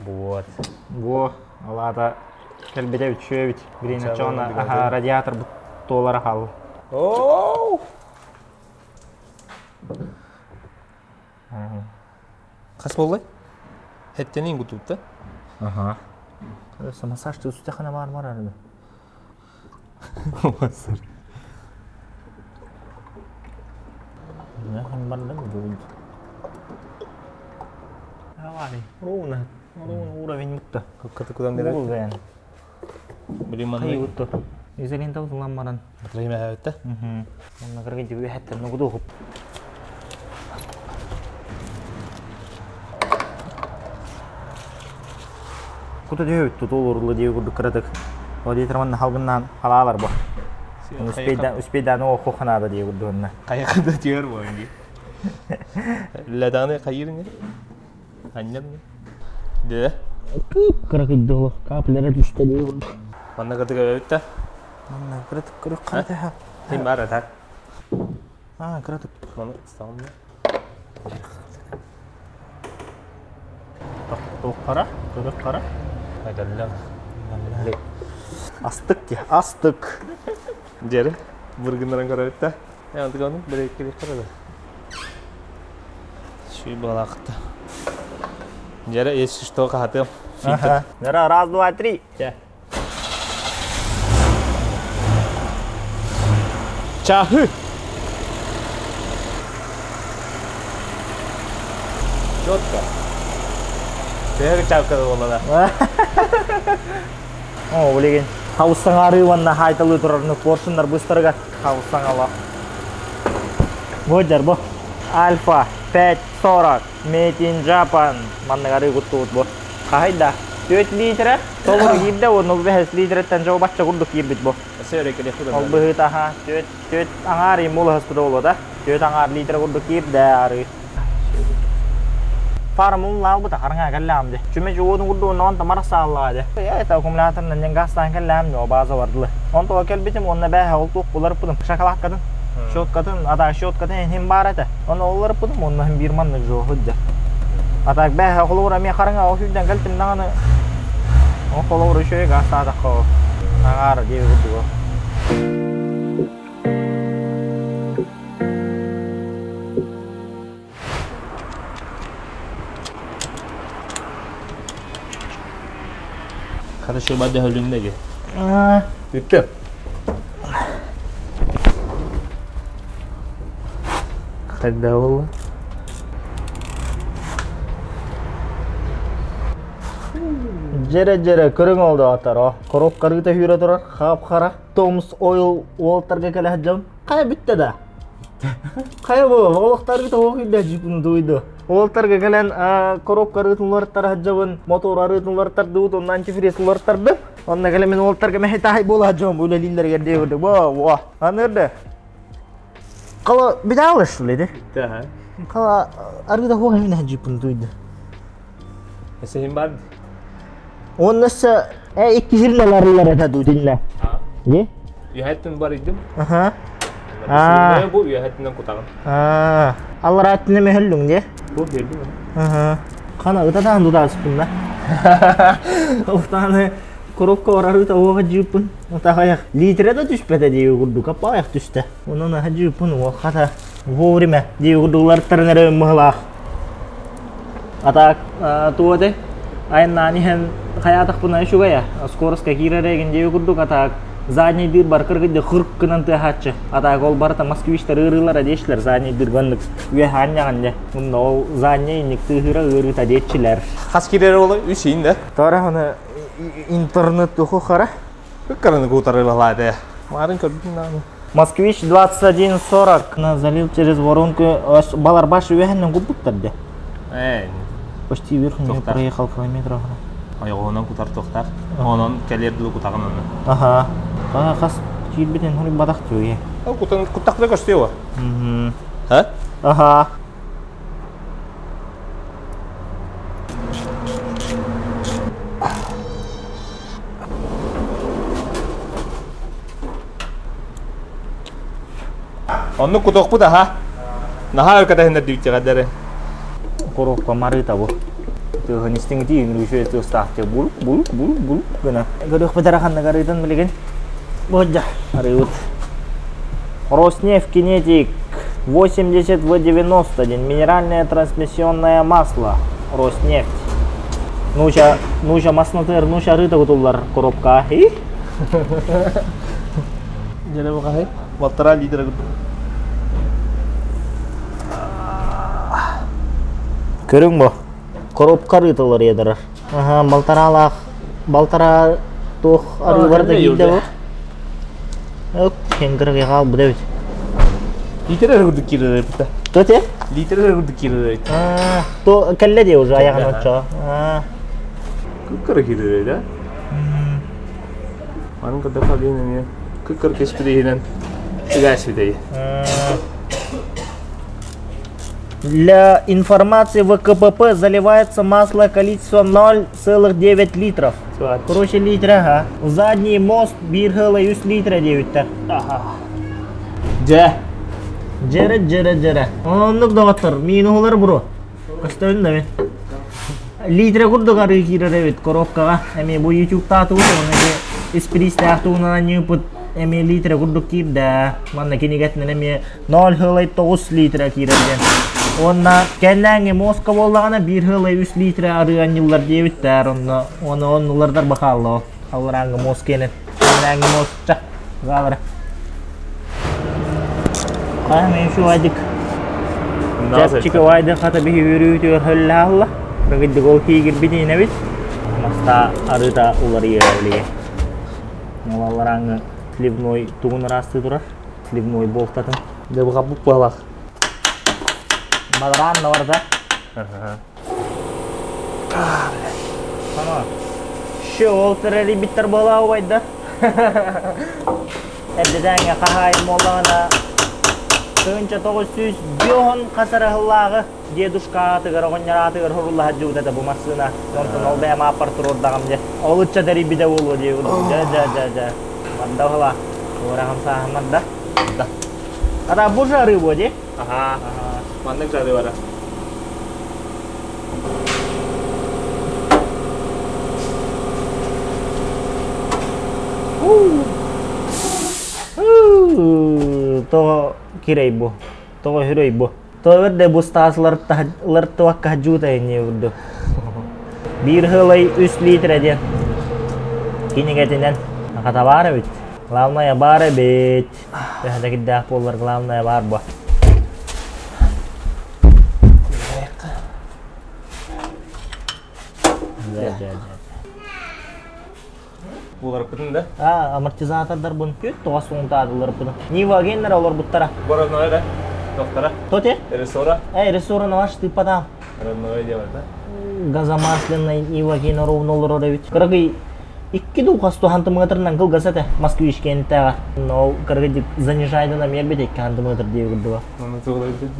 Вот. Бу алаата кэлбитэ үчүөбүт. Билин очоҕуна аха радиатор туолара хаалла. Оу! Хас буоллай? Хэттэнин кутупта. Ага. Массаж түстэххинэ баар бар арыды. Массаж. Давай, ровно, ровно уровень бутта. Кытыкыдан берет. Уровень. Блин, манна. Хайы бутта. Изолента узулан баран. Батарейма хэвэтте. Онна кыргы дьүбү хэттен нугуду хуп. Кута дьүһү тутул урулу дии курдук кыратык. О диэтэр манна халгыннаан халаалар бу. Успейдан успейдан о хоханаада дии курдугунна. Хайакада тиэр буонги. Леданы хайырны. Анням. Де. Кыракыйдылы каплера түстэ дии курдук. Манна кытык өттө. Манна кыратык кырык карата. Тим бар так. А, кыратык. Маны стамны. Қара, көрік қара. Айдалла. Астык де, астык. Дері, бұргынларын көрөбүт да. Э, антык оны бір екі қарады. Шүй балақты. Дері, если что, қатым. Ага. Раз, два, три. Чахы! Четко. Бәрі чавкада болады. О, билигин. Хауссаңары ванна хайталы турарны поршындар быстырга хауссаңала. Бодjar бу. Альфа 540 Made in Japan. Манныгары куттубут бу. Кахайда 4 литра. Толору киирде, оны 5 литреттен жоо бачча курдук киирбит бу. Ол быһыта ха 4 4 аңар мул хаспыта болот, а. 4 аңар литр курдук киирде ары. Фара мун лаалбыта хараңа кэллэҕим дии. Чүмэчи уотун курдук онно онтон барахсааллаҕа дии. Это аккумуляторынан дьэн газтаан кэллэҕим дии, база бардылы. Онтуга кэлбитим уонна бээһэ ол туох уларыппытым. Шоколадкатын, щеткатын, ата щеткатын иһин баар этэ. Оны уларыппытым уонна биир маннык жоо сылдьар. А так бээһэ холобура эмиэ хараҥа ол сүүрдэн кэлтим даҕаны ол холобура үчүгэй газтаатахха ол аҥаара диэби курдук. Хорошо, бада өлүннэги. Бүттү. Когда было? Дьэрэ-дьэрэ көрүҥ ол доҕоттор, о. Коробка арыыта сүүрэ турар, хап-хара. Томс Ойл уолтарга кэлэ сылдьабын. Хайа бүттэ да? Хайа бу, олохтаргыт оһох үйдэ дьиппин дуйду. Уолтарга кэлэн коробка арыытын уларыттар сылдьабын, мотор арыытын уларыттардыбыт, онно антифриз уларыттардым. Онно кэлэн мин уолтарга мэһэй-таһай буола сылдьабын, бу үлэлииллэригэр диэбитэ. Во, во. Анырды. Кала битаалыш леди. Да. Кала арыыта хуох эмине дьиппин дуйду. Эсэһин бар. Уонна өссө икки сиринэн арыллар этэ дуу тиннэ. Е? Үөһэттэн бар идим. Аха. Аа. Бу үөһэттэн кутаҕын. Аа. Аллараа өттүнэ мөһөллүҥ дии. Бу биэрдим. Аха. Хана ытатаан тутааспын да. Охтааны коробка барарыта уоха дьыыппын. Отахайах литрэ да түспэтэ дии курдук аппаайах түстэ. Онон аха дьыыппын уохата вовремя дии курдук уларыттарын эрэ мыһылаах. А так туо этэй айаннаан иһэн хайаатахпына үчүгэй скоростка киирэр ээгин диэби курдук а так задний дыр бар кыргыйда хырк гынан тыаһааччы а так ол барыта москвичтар ыарыылара диэччилэр задний дырга оннук үөһэ анньаҕын дьэ онно ол задний инник тыаһыыра ыарыыта диэччилэр Хас киирэр ола үс иин да. Тора оны интернет туху хара. Кыккараны кутары балаады. Марын көрдүм нааны. Москвич 2140 на залил через воронку балар баш үөһэннэн куппуттар де. Э, Почти вверх не проехал километров. Ойоҕоһунан кутар туохтаах. Онон кэлиэр дылы кутаҕын онно. Аха. Хас киирбитин хуруй батах түгэ. Ол кутан куттахта көстүө. Мгм. Ха? Аха. Оннук кутуохпут аха. Наһаа өркөтөһүннэр дүүттэҕэрдэрэ. Коробка марыта бу. Тыаһын истиҥ итии үҥрүүшү тыастаах булук булук булук булук гына. Көрүөхпүт эрэ ханнык арыытын билигин. Бодьа арыыбыт. Роснефть Кинетик 80 В91 минеральное трансмиссионное масло Роснефть. Нуча, нуча маснатыр, нуча арыыта кутуллар коробка. И? Дьэ бу хаһый? Полтора литра Көрүҥ бу. Коробка арыытылар ядырар. Аха, балтараалаах, балтараа туох арыы бар да киирдэ бу. Өк, кенгирге хаалбыт эбит. Литр эрэ курдук киирэр эбит. То те? Литр эрэ курдук киирэр эбит. То кэллэ дии уже айаҕын оччо. Кыккыры киирэр да? Манын кытта хабин эмиэ кыккыр кеспитиһинэн ыгаасвитэй. Для информации в КПП заливается масло количеством 0,9 литров. Короче, литр, ага. Задний мост 1,3 литра диэбиттэр. Дьэ. Дьэрэ, дьэрэ, дьэрэ. Оннук доҕоттор, минуһулар бро. Көстөбүн да мин. Литре курдук арыы киирэр эбит коробкаҕа. Эмиэ бу YouTube-таатыбыт, уонна испириистээх туһунан анньыыппыт эмиэ литре курдук киирдэ. Манна кинигэтинэн эмиэ 0,9 литра киирэр диэн. Уонна кэннээҥи муоска буоллаҕына 1,3 литра арыы анньыллар диэбиттэр. Онно оны оннулардар бахаалла алларааҥҥы муос киэнин. Кэннээҥи муос ча гаалара. Хаһан еще вадик. Чапчика вайды хата биһи үөрүүтүгэр хөллаалла. Рыгыддык ол киигирбитинэбит. Маста арыта уларыйа билиге. Ол алларааҥҥы сливной тугун ыраастыы турар. Сливной болтатын. Дьэ бу хаппыт буолах. Бадараан да барда. Шы ол тэрэрийбиттэр буолаа убайдар. Эрдэтээҥҥэ хаһаайын буоллаҕына. 1905 хасарыһыллааҕы дедушка аатыгар, оҕонньор аатыгар хорулла сылдьыбыт этэ бу массыына. Онтон ол бэйэм ааппар туруордаҕым дьэ. Ол ыччат эрийбитэ буолуо дии курдук. Дьэ, дьэ, дьэ, дьэ. Барда уһула. Туораҕым сааһым барда. Да. Ата бу жары буо дии? Аха. Маннык жары бара. Тоҕо кирей бу? Тоҕо хүрэй бу? Тоҕо да бу стаас ылартыбакка жуута инние курдук. Биир сылай үс литр диэн кинигэтинэн хата баар эбит. Главное баар эбит. Төһө да кирдээх буоллар главное баар бу. Буларпытын да? А, амортизатордарбын күт тоҕо суунтаадыларбын. Нива геннер олорбуттара. Бородной да? Доктора? Тоте? Рессора? Эй, рессора наваш тыппатам. Родное дело, да? Газомасляный Нива генер ровно олорор эбит. Кыргый икки дуу хасту хантымыатырынан кылгас этэ Москвич киэнитээҕэр. Но кыргый занижайдан эмиэ бит икки хантымыатыр дии курдуга.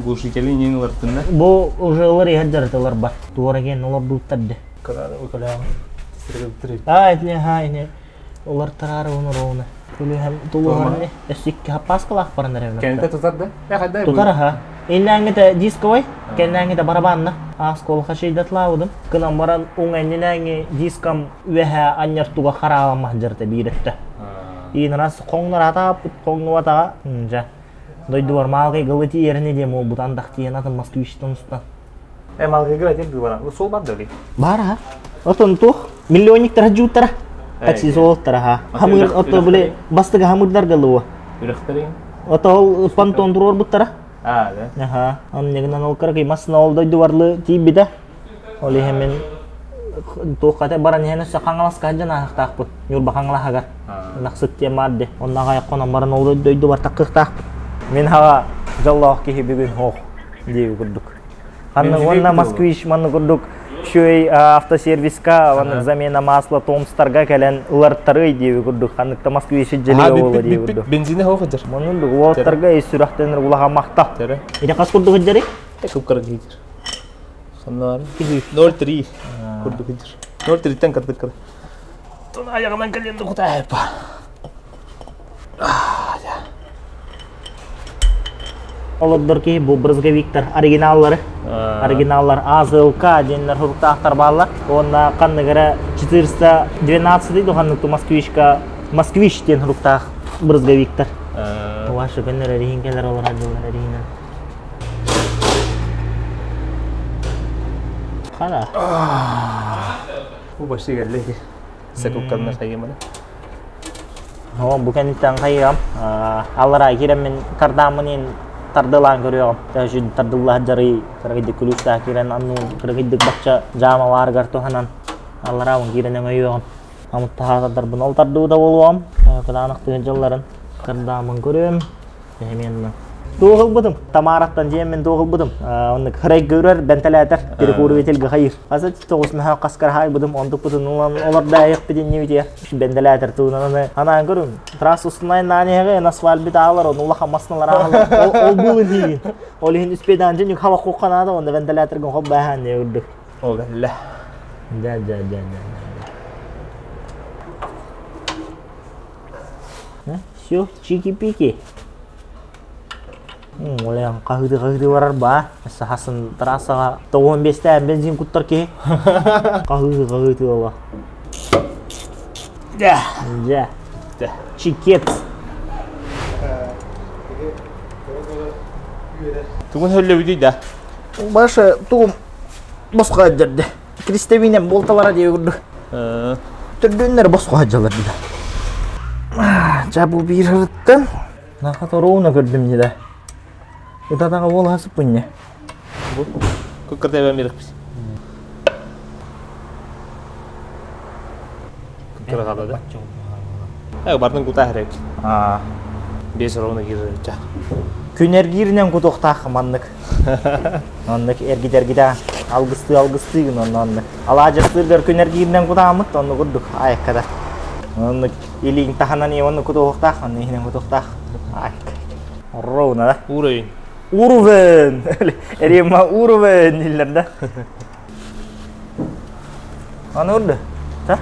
Глушители не ылартын да? Бу уже ылар иһэр дьарытылар бар. Туора ген олордууттар де. А, итини ха ини олар тараары оны роуна. Күлүһэм тулуһарны өссүккэ хаппааскалаах баран эрэ. Кэнтэ тутар да? Тутар аха. Иннээҥҥитэ дисковай, кэннээҥҥитэ барабанна. Ааскол хашыйдатлаабыдым. Кынан баран уҥ эннинээҥи дискам үөһээ анньар туга хараабаммах дьарыта биир өттө. Иин раз хоҥнор атааппыт хоҥнубатаҕа. Дьэ. Дойдубар маалгай гылы тиийэрини диэн буолбут андах тиийэн атын москвичтан устан. Э, малгайгы этер бара. Сол бар да Бар ha. Отон туох миллионниктара жууттара. Такси суолтара ха. Хамыр ото биле бастыга хамырдар галуа. Үрөхтөрүн. Ото ол понтон туруорбуттара. А, да. Аха. Оннегынан ол кыракый масына ол дойдубарлы тиийбитэ. Ол иһин мин туоххата баран иһэн өссө Хаҥаласка сылдьан ааһыахтаахпыт. Ньурба Хаҥалаһыгар. Ынахсыт диэн баар дии. Онно аҕай хонон баран ол дойдубар таккыахтаахпыт. Мин хаҕа дьоллоох киһи бүгүн ох диэби курдук. Ханна уонна Москвич манна курдук үчүгэй автосервиска маннык замена масла Томстарга кэлэн ылартарый диэби курдук ханнык Москвич дьэлигэ буолла диэби курдук. Бензини хоох ыдыр. Манын уолаттарга ис сүрэхтэнэр улахан махтал. Ити хас курдук ыддары? Кып-кыра киһитир. Ханна 0,3 курдук ыдыр. 0,3-тен кырдык кыра. Тун аяғынан кэлиэн кутаайпа. Олордор киһи бу брызговиктар оригиналлары. Оригиналлар АЗЛК диэннэр хуруктаахтар бааллар. Уонна ханныгара 412 духаннык москвичка Москвич диэн хуруктаах брызговиктар. Ваша көннөр эриһин кэлэр олорор дьыллар эриһинэн. Хана. Бу почти кэллэ Секукканна хайымана. О, бу кэнниттэн хайыам. Аллараа киирэммин кардааммын тардылаан көрүөҕүм. Төһө тардылла сылдьарый, кыракыйдык күлүүстээх киирэн анну кыракыйдык бачча дьаамалаарыгар туһанан аллараабын киирэн өҥөйүөҕүм. Амыттаһаатардарбын ол тардыбыта буолуом. Кытаанах тыын дьылларын кардааммын көрүөм. Эмиэнна. Туох ылбытым? Тамараттан дьиэммин туох ылбытым? Оннук хырайга үрэр, бэнтэлээтэр, перекуриватель хайыр. Хаса тоҕус мөһө хаскар хаайбытым, онтукпутун ылан олордоойох бидиннибитиэ. Бэнтэлээтэр туунан анаан көрүм. Трасса устунай наанеҕе асфальт бит аалар, оны улахан масналар аалар. Ол булын хийин. Ол иһин үспедан дьин хаба кухханаада, онда вентилятор хоп баһаан не үрдүк. Ол гэллэ. Да, да, да, да. Все, чики-пики. Олеан хаһыты-хаһыты барар баа. Сахасын трассаға 95-тә бензин куттар киһи. Хаһыты-хаһыты ола. Да. Да. Чикет. Тугун хөллөбүтүй да? Баша тугум боско дьэрдэ. Крестовинен болталара дии курдук. Төрдүннэр боско дьалар дии. Жа бу биир ырыттан. Наха ровно көрдүм дии. Ытатаҕа буола сыппынньа. Бу кыккырта берекпиз. Кыккыра калды да. Э, бардын кута хэрэг. Аа. Бес ровно кирер. Күн эргииринэн кутуохтаах маннык. Оннук эргит-эргитэ алгыстыы алгыстыы гын онно оннук. Алаадьастыыргар күн эргииринэн кутааммыт онну курдук айыккада. Оннук илииҥ таһынан онну кутуохтаах, онну иһинэн кутуохтаах. Айык. Ровно, да? Уровень. Уровень! Эрима уровень дииллэр да. Аны урды. Та?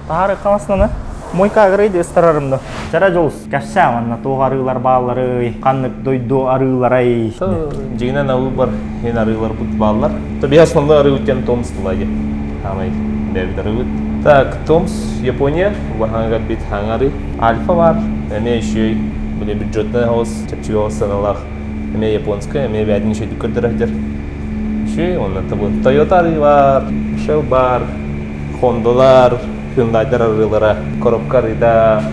Таһары хамаснаны. Мойка агырый ыстарарым да. Чара жолус. Кәпсә манна туох арыылар баалларый, ханнык дойду арыыларай. Дьиҥинэн арыы бар, эн арыыларбыт бааллар. То биһи основной арыы диэн Томс тыла дии. Хаамай бэйэбит арыыбыт. Так, Томс, Япония, Ваханга бит хаҥары. Альфа бар, эмиэ үчүгэй, били бюджетный хаус, чэпчэки хаус сыаналаах. Эмиэ японская, эмиэ бэйэтин үчүгэйдик көрдөрөр дьэр. Үчүгэй, онно табы Toyota арыы бар, Shell бар, Hondалар, Hyundai'дар арыылара, коробка арыыта,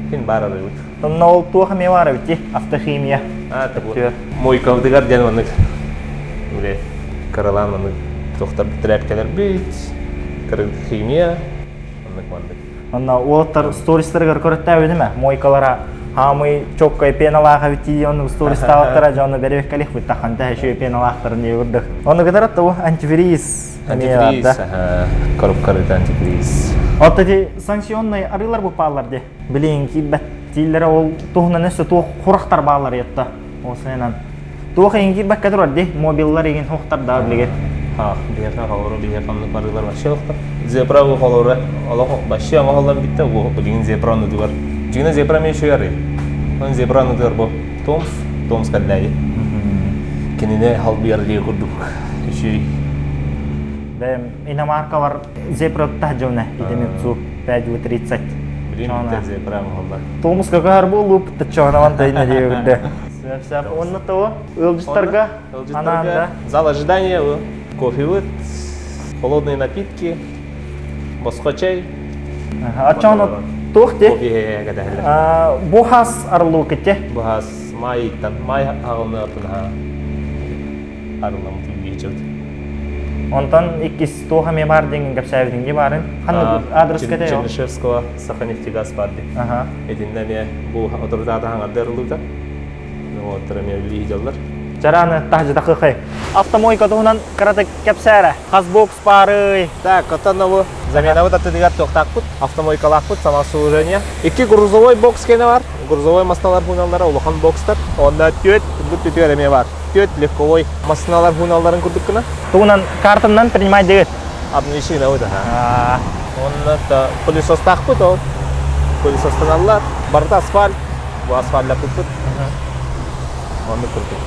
хин бар арыыбыт. Онно ол туох эмиэ баар эбит дии, автохимия. А, табы. Мойкабытыгар диэн маннык били кыралаан маннык туохтар тряпкаларбыт, химия, маннык маннык. Онно уолаттар стористарыгар көрөттөөбүт ме мойкалара хаамый чоккой пеналаах эбит дии оннук стористаабаттара дьону бэрибэккэлих таххан тэһэ үчүгэй пеналаахтарын дии курдук. Онну кытарат бу антифриз Антифриз, коробка арыыта антифриз. От эти санкционный арыылар бу бааллар дии. Билигин киирбэт дииллэрэ ол туһунан өссө туох хурахтар бааллар ятта. Ол сайынан туох эйин киирбэккэ турар дии мобиллар игин хохтар да билигин. А, биһиэхэ холоро биһиэхэ оннук барыылар вообще охтор. Зебра бу холоро олох вообще оҥоһуллан бүттэ бу билигин зебра оннутугар. Дьиҥинэ зебра эмиэ үчүгэй арыы. Он зебра оннутугар бу Томс, Томс кэллээйи. Кинини халбыйар дии курдук үчүгэй. Бэйэм иномаркалар зебра тахжывна идемицу 5 30. Билин зебра оҥоһуллар. Томска кахар буолуп таччоонаван тайна диэбирде. Сөп онно того ыалдьыттарга анаан да. Зал ожидания кофе вот, холодные напитки, босхо чай. Аччоно туох те? Кофе кэтэһэллэр. Бухас арылуу ките. Бухас май май аҕылныатын арылам тиийчэбит. Онтон иккис туох эмиэ баар диэн кэпсээбитиҥ дии баарын. Ханна адрес кете? Чернышевского Саханефтегаз бар дии. Итиннэ эмиэ бу авторитата хаҥарды арылыыта. Оттор эмиэ үлэлии дьаллар. Чараны таһдьа тахыхай. Автомойка туһунан кыратык кэпсээрэ. Хас бокс баарый? Так, оттон бу заменабыт аттыгар туохтаахпыт, автомойкалаахпыт, самообслуживание. Икки грузовой бокс кене бар. Грузовой массыналар хуналлара улахан бокстар. Онно түөт, бу түтүөр эмиэ бар. Түөт легковой массыналар хуналларын курдук гына. Тугунан картанан принимать дегет. Обналичный вот, ага. Онно та пылесостаахпыт ол. Пылесостаналлар. Барыта асфальт. Бу асфальтлаппыт. Оннук курдук.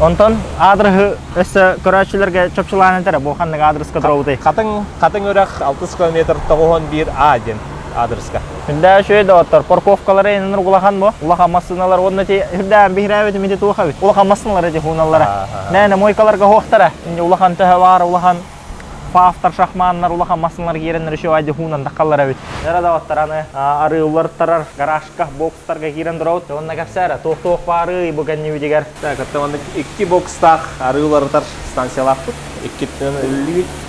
Онтон адрыһы өссө көрөөччүлэргэ чопчулаан этэрэ бу ханнык адреска туруобутай? Хатыҥ Хатыҥ үрэх 6 километр 91 А диэн адреска. Хүндээ үчүгэй доҕоттор, парковкалары иннин улахан бу. Улахан массыыналар уонна ти үрдээн биһирээбитим ити туох эбит. Улахан массыыналар эти хууналлара. Мээнэ мойкаларга хуохтара. Инде улахан төһө баар улахан фафтар, шахманнар, улахан массыыналар киирэннэр еще айды хуунан таххаллар эбит. Эра доҕоттор аны арыылар гаражка, бокстарга киирэн туробут. Онно кэпсээрэ, туох-туох баарый бу кэннибитигэр. Так, оттон маннык икки бокстаах арыыларытар станциялаахпыт. Иккиттэн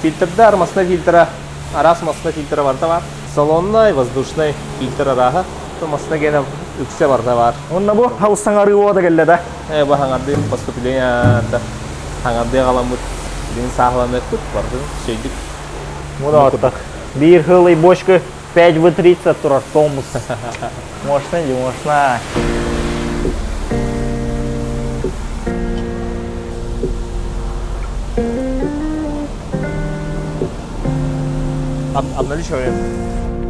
фильтрдар, массына фильтра, араас массына фильтра барыта бар. Салоннай, воздушный фильтр арааһа. Массына гена үксэ барыта бар. Онно бу халыстан арыы уота келле да. Э, бу хаҥарды поступление хаҥарды аҕаламмыт билин сааһыланыахпыт бардын сөйдүк. Бу доҕоттор. Биир хылый бочка 5 в 30 турар Томус. Можно или можно? Обналичиваем.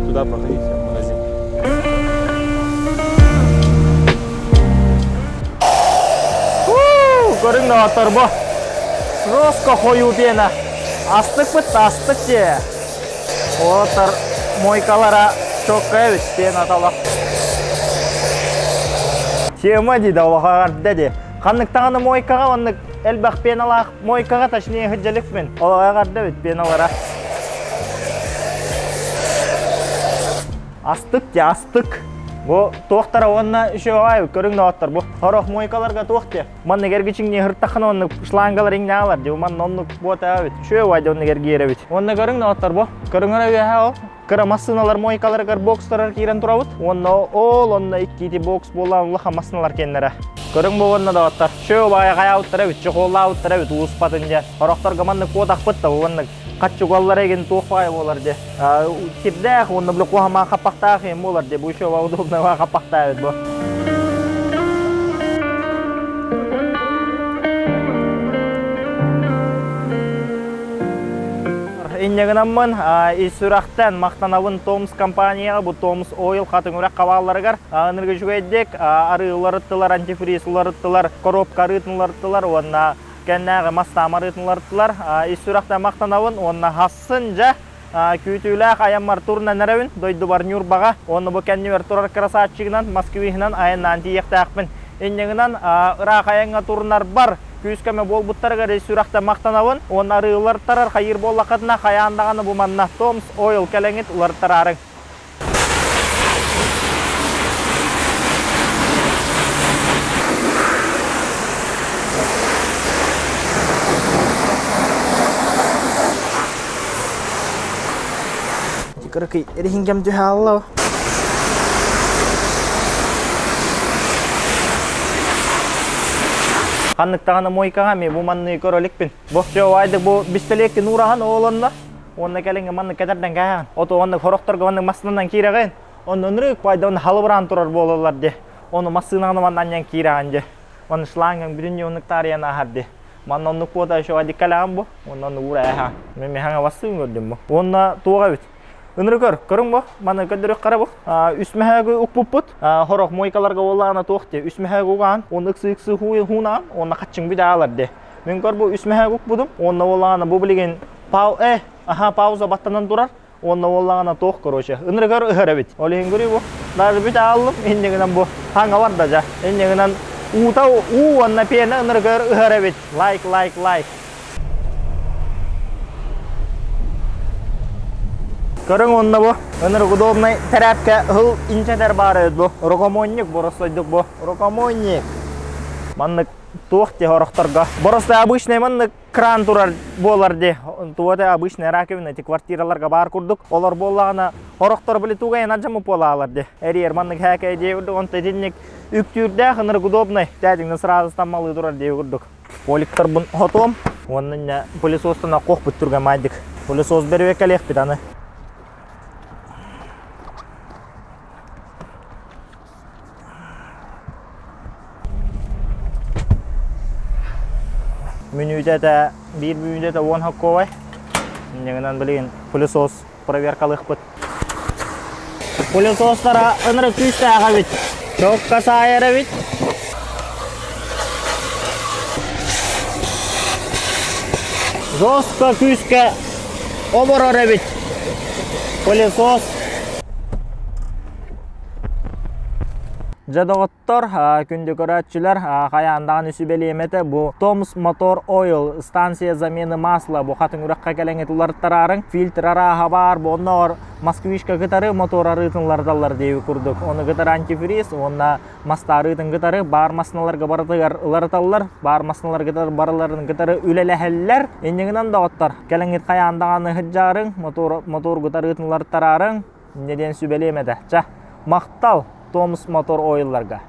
Туда проходите, в магазин. Көрүҥ доҕоттор бу. Жестко хойуу пена. Астыкпыт астык дии. Уолаттар мойкалара чокка эбит пена талах. Тема дии да улахаҕарда дии. Ханнык даҕаны мойкаҕа оннук элбэх пеналаах мойкаҕа точнее сылдьалыкпын. Олоҕарда эбит пеналара. Астык дии астык. Бу туохтара уонна еще көрүҥ доҕоттор бу сорох мойкаларга туох дии. Маннык эргичиҥни ыһыртаххына оннук шлангалар иҥнэҕалар дии манна оннук буота эбит. Үчүгэй убай оннук эргийэр эбит. Уонна көрүҥ доҕоттор бу. Көрүҥ эрэ үөһэ ол. Кыра массыыналар мойкаларыгар бокстарар киирэн турабыт. Уонна ол онно иккити бокс буолан улахан массыыналар кэннэрэ. Көрүҥ бу уонна доҕоттор. Үчүгэй убайа хайаабыттар эбит, чохуоллаабыттар эбит улууспатын дьэ. Сорохторго маннык куотахпыт да уонна хаччугаллар эгин туох баай буолар дьэ. Кирдээх уонна били куһамаан хаппахтаах эм буолар дьэ. Бу еще удобный хаппахтаах эбит бу. Инньэ гынаммын ис сүрэхтэн махтанабын Томс компанияҕа, бу Томс Oil хатыҥ үрэх хабаалларыгар ынырык үчүгэйдик арыы уларыттылар, антифриз уларыттылар, коробка арыытын уларыттылар уонна кэннээҕи мастаам арыытын уларыттылар. Ис сүрэхтэн махтанабын уонна хассын дьэ күүтүүлээх айаммар турунан эрэбин, дойдубар Ньурбаҕа уонна бу кэннибэр турар красавчигынан, москвиһынан айаннаан тиийиэхтээхпин. Инньэ гынан ыраах айаҥҥа турунарбар күүс-көмө буолбуттарыгар ис сүрэхтэн махтанабын уонна арыылартарар хайыыр буоллаххытына хайаан даҕаны бу манна Томс Ойл кэлэҥҥит уларыттараарыҥ. Кыракый эриһиҥкэм түһэ хаалла. Ханнык даҕаны мойкаҕа эмиэ бу манныгы көрө иликпин. Бу чуобайдык бу бистэлиэккин уураһан оолонно. Уонна кэлиҥҥэ маннык кэтэрдэн кээһэҕин. Ото оннук хорохторго маннык массыынанан киирэҕин. Онно ынырык пайда онно халыбыраан турар буолаллар дии. Ону массыынаҕын манна анньан киирэҕин дии. Манна шлангын бүтүннүү оннук таарыйан ааһар дии. Манна оннук буота еще адиккалаҕын бу. Уонна оннук уура эһэ. Мен мехаҥа бассыын көрдүм бу. Уонна туох эбит? Ыныры көр, көрүҥ бу, маны көрдөрүөх хара бу. Үс мэһээги укпуппут. Хорох мойкаларга буоллаҕына туох дии, үс мэһээги угаан, уонна ыксы-ыксы хуунаан, уонна хаччыҥ бүтэ аалар дии. Мин көр бу үс мэһээги укпутум, уонна буоллаҕына бу билигин пау э, аха пауза баттанан турар, уонна буоллаҕына туох короче, ыныры көр ыһар эбит. Ол иһин көрүү бу. Даже бүтэ ааллым, инньэ гынан бу хаҥа барда дьа. Инньэ гынан уута уу уонна пена ыныры көр ыһар эбит. Лайк, лайк, лайк. Көрүҥ уонна бу ынырык удобнай тэрээпкэ ыһыл инчэтэр баар эбит бу. Рукомойник боростойдук бу. Рукомойник. Маннык туох дии орохторго. Боростой обычный маннык кран турар буолар дии. Туота обычный раковина эти квартираларга баар курдук. Олор буоллаҕына орохтор били тугайын адьамы буолаалар дии. Эриэр маннык хээкэй дии курдук. Онто итинник үктүүрдээх ынырык удобный. Тээдиҥнэ сразу стаммалыы турар дии курдук. Поликтарбын хотуом уонна инньэ пылесостан аккуохпут түргэн маайдык. Пылесос бэрүө кэлиэхпит аны. Мүнүүтэтэ биир мүнүүтэтэ уон хоккуобай. Инньэ билигин пылесос проверкалыахпыт. Пылесостара ынырык күүстээх эбит. Чокка саайар эбит. Жестко күүскэ оборор эбит. Пылесос. Дьэ доҕоттор, күндү көрөөччүлэр, хайаан даҕаны сүбэлиэм этэ, бу Томс Мотор Ойл станция замены масла бу хатыҥ үрэххэ кэлэҥҥит уларыттараарыҥ. Фильтр арааһа баар, бу оннооҕор москвичка кытары мотор арыытын уларыталлар диэби курдук. Ону кытары антифриз уонна маста арыытын кытары баар массыыналарга барытыгар уларыталлар, баар массыыналар кытары барыларын кытары үлэлэһэллэр. Инньэ гынан доҕоттор, кэлэҥҥит хайаан даҕаны сылдьаарыҥ, мотор моторгут арыытын уларыттараарыҥ. Инньэ диэн сүбэлиэм этэ. Чэ, махтал Томс Мотор Ойларга.